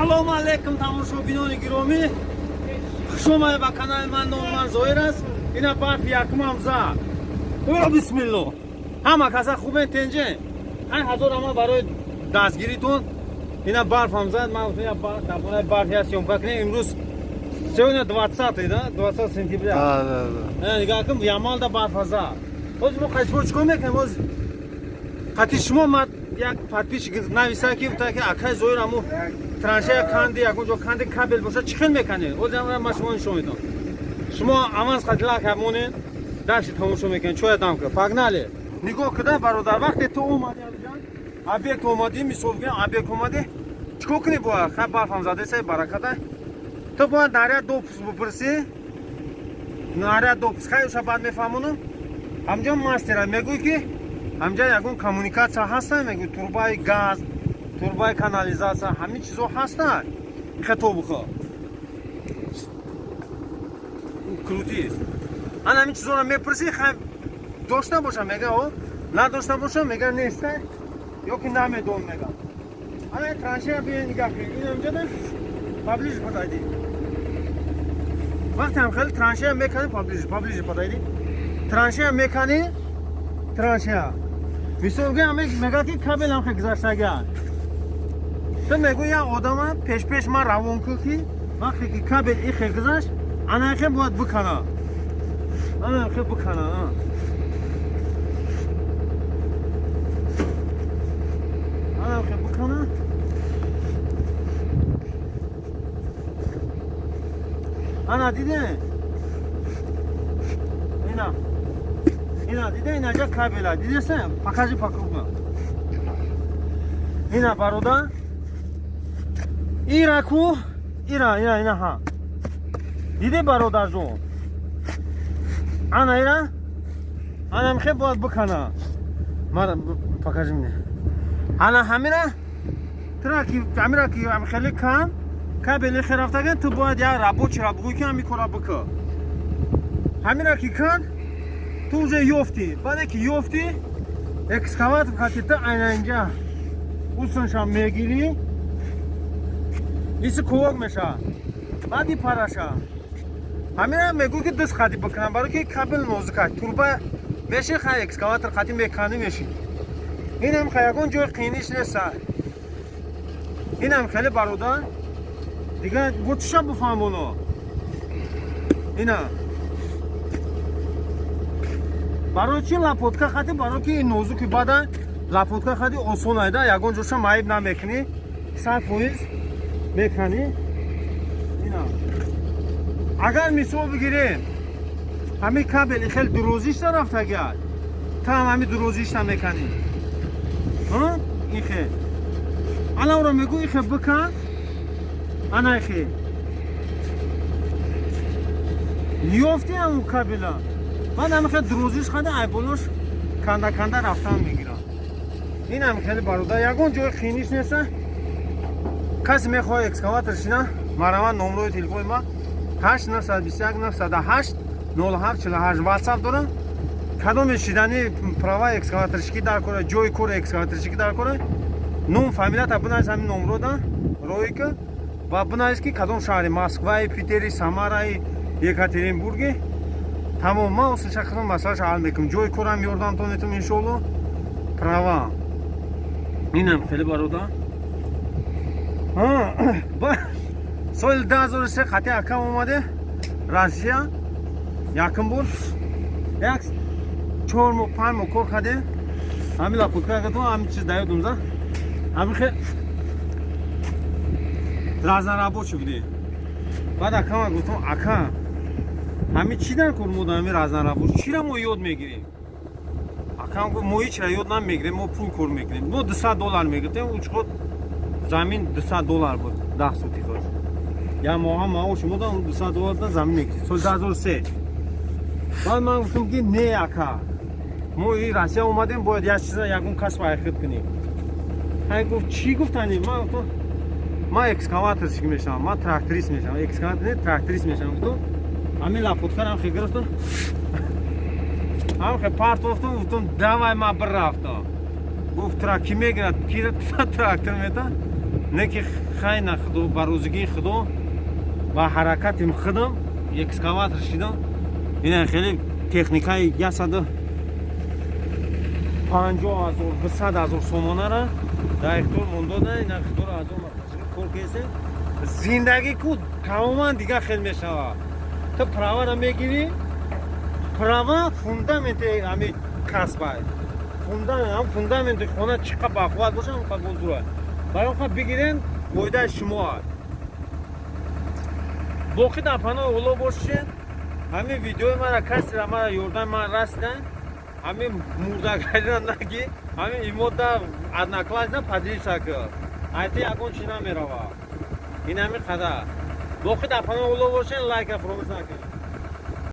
Салому алейкум, тамошобинони гиромӣ, хуш омадед ба канали ман. Номи ман Зоҳир аст. Ина барфи якумам зад. О, бисмилло! Ҳама каса хубен, тенҷен? Ҳай, ҳазор ама барои дастгиритон. Ина барфам зад, ман гуфтам, я дар бораи барф я съёмка кунем. Имрӯз сегодня 20, да, 20 сентября. Да. Нигоҳ кун, Ямалда барфа зад. Ҳозир мо қати чикор мекунем? Ҳозир қати шумо ма як подписчик нависа, ки гуфта, ки акай Зоҳир, аму траншея канди, ягон ҷо канди, кабел боша, чӣ хел меканед? Ҳозир ма шумо нишон медам. Шумо аванс қати лайк монед, дальше тамошо мекунед. Чоя дам кар, погнали. Нигоҳ куда, бародар, вақте ту омадӣ, алиҷан, объект омадӣ, мисол бигӯям, объект омадӣ, чикор кунӣ бояд? Хай, барфам задеса, бараката. Ту бояд наряд допуск бипурсӣ, наряд допуск. Хай, оша баъд мефаҳмонам. Ҳамҷо мастера мегӯй, ки ҳамҷа ягон коммуникатсия ҳаста, мегӯй, турбаи газ, турбаи канализатсия, ҳамин чизо ҳаста. Ихе то бихо крутист. Ана ҳамин чизоро мепурсӣ. Хай, дошта боша, мега, о, надошта боша, мега, неста ё ки намедон, мега. Ана траншея биё, нигаҳ кунед, ин ҳамҷода. Поближе подойди. Вақте ҳам хеле траншея меканӣ, поближе, поближе подойди, траншея меканӣ, траншея, мисол гӯям, мега, ки кабел ҳам хел гузаштага. Ту мегӯ, як одама пешпеш ман равон кун, ки вақте ки кабел ихе гузашт, ана ихе бояд бикана, ана ихе бикана, ана ихе бикана. Ана диде, ина, ина диде, инаҷа кабела дидеса? Покажи покрупно. Ина, бародар, ира ку, ира, ина, ина, ҳа, диде, бародарҷон, ана ира, ана михе бояд бикана. Мара покажи мне. Ана ҳамира траки, ҳамира ки хеле кам кабели хе рафтага, ту бояд як рабочий ра бугӯй, ки ҳами кора бикӯ. Ҳамира ки кан, ту уже ёфтӣ. Баъде ки ёфтӣ, экскаватор хати ту айна инҷа усуншам мегирӣ, иси кувок мешавад, баъди параша. Ҳамира мегӯ, ки даст хати бикунам, барои ки кабел нозука, турба меши. Хай, экскаватор хати меканӣ, меши. Инам хай, ягон ҷои қииниш неста. Инам хеле, бародар, дига бо чиша бифаҳмоно? Ина барои чи лопатка хати? Барои ки нозуки бада, лопатка хати осон айда, ягон ҷоша маиб намекунӣ, 100% меканӣ. Ина агар мисол бигирем, ҳамин кабели хеле дурозишта рафтагиад, та ҳам ҳамин дурозишта меканӣ. Ихе ана ӯро мегӯ, ихе бикан, ана ихе ёфти ҳамун кабела, баъд ҳами хеле дурозиш хада, айболош канда канда рафтан мегирам. Ин ҳам хеле, бародар, ягон ҷои қииниш неста. Касе мехоҳад экскаватор шина, марҳамат, номрои телефони ма 8 921 908 07 48, ватсап дорам. Кадоме шидани права экскаваторщикӣ дар кора, ҷои кори экскаваторщикӣ дар кора, ном, фамилията бинавис, ҳамин номрода роика ва бинавис, ки кадом шаҳри: Москваи, Питери, Самараи, Екатеринбурги. Тамом, ман осиша худам масъалаша ҳал мекунам, ҷои корам ёрдамтон метавонам, иншоалло. Права инам хеле, бародар. Соли 2003 қати акам омаде Россия, якум бор як 4 моҳ, 5 моҳ кор кардем. Ҳамин лопатка гатон, ҳамин чиз даёдум за, ҳамин хе разнорабочий будем. Баъд акама гуфтам: «Ака, ҳамин чӣ дар кор мо ҳамин разнорабочий, чира мо ёд мегирем?» Акам гуфт: «Мо ҳечра ёд намегирем, мо пул кор мекунем». Мо 200 доллар мегирифтем, учход замин 200 доллар буд, 10 сотих худ як моҳа маоши мо 200 доллар да замин мегирифтем соли 2003. Баъд ман гуфтам, ки не, ака, мо и Россия омадем, бояд як чиза, ягон касб айхид кунем. Ҳай, гуфт, чӣ гуфтани? Ман гуфтам: «Ман экскаваторщик мешавам, ман тракторист мешавам, экскаватор не, тракторист мешавам», гуфтам. Ҳамин лопаткарам хе гирифтам, ҳам хе партофтам, гуфтам: «Давай, ман бирафтам». Гуфт: «Тра ки мегирад, ки трактор мета?» Не ки хайна, худо ба рӯзигии худо, ба ҳаракати худам экскаватор шидам. Ина хеле техникаи 150 000, 200 000 сомонара дар ихтиёр мондода. Ина худоро аз он кор кесем, зиндагӣ ку тамоман дигар хел мешавад. Ту правара мегирӣ, права фундаменти ҳами касбай, фундамент, ҳам фундаменти хона чӣ қа бақувват боша, ҳам қа бозура. Барои он қа бигирен, фоидаи шумо аст. Боқӣ дар паноҳи Олло бошед. Ҳамин видеои мара касера мара ёрдами ман расидан, ҳамин мурдагарира наги, ҳамин имода Одноклассника поделиться кар, айти ягон чи намерава. Ин ҳамин қадар. Боқӣ дар паноҳи Олло бошед, лайка фуромӯш накунед.